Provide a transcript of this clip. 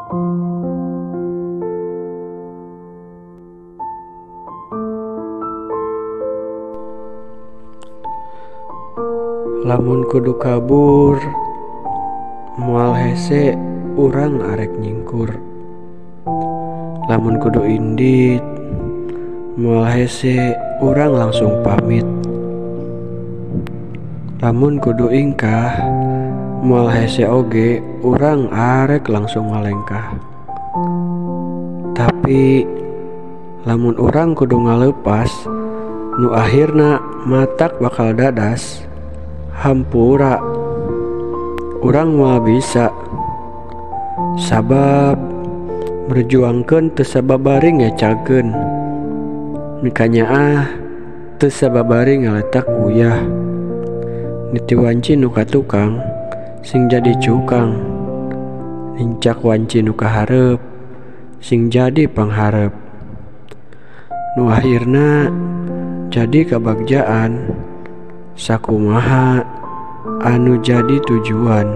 Lamun kudu kabur, moal hese urang arek nyingkur. Lamun kudu indit, moal hese urang langsung pamit. Lamun kudu ingkah, moal hese oge urang arek langsung ngalengkah. Tapi lamun urang kudu ngalepas, nu akhirna matak bakal dadas. Hampura, urang moal bisa. Sabab merjuangkeun teu sababari ngecakeun, mikanyaah teu sababari ngaletak uyah. Niti wanci nu ka tukang sing jadi cukang, nincak wanci nu kaharep sing jadi pangharep. Nu akhirna jadi kabagjaan, sakumaha anu jadi tujuan.